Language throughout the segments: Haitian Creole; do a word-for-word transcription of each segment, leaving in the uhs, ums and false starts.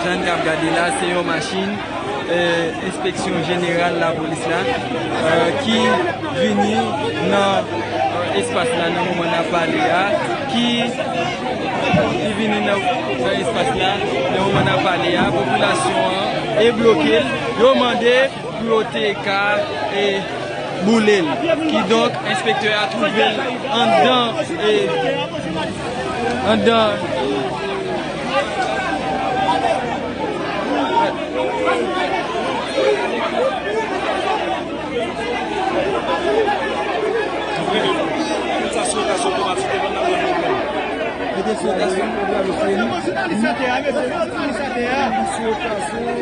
Jan n ap gade la, se yon machin, eh, enspeksyon jeneral lapolis la, eh, ki vini nan, eh, espas la nan moman n ap pale a, ki, ki vini nan, nan espas la nan moman n ap pale a, popilasyon an e bloke l, yo mande pou yo te ka, eh, boule l. Kidonk, enspektè a twouve l anndan, eh, anndan. Mete sou rotasyon, pwoblèm, mesye.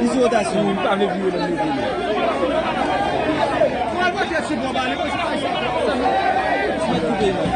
Li sou rotasyon, wi, m pa vle vire nan mete li. Mwen koupe, non.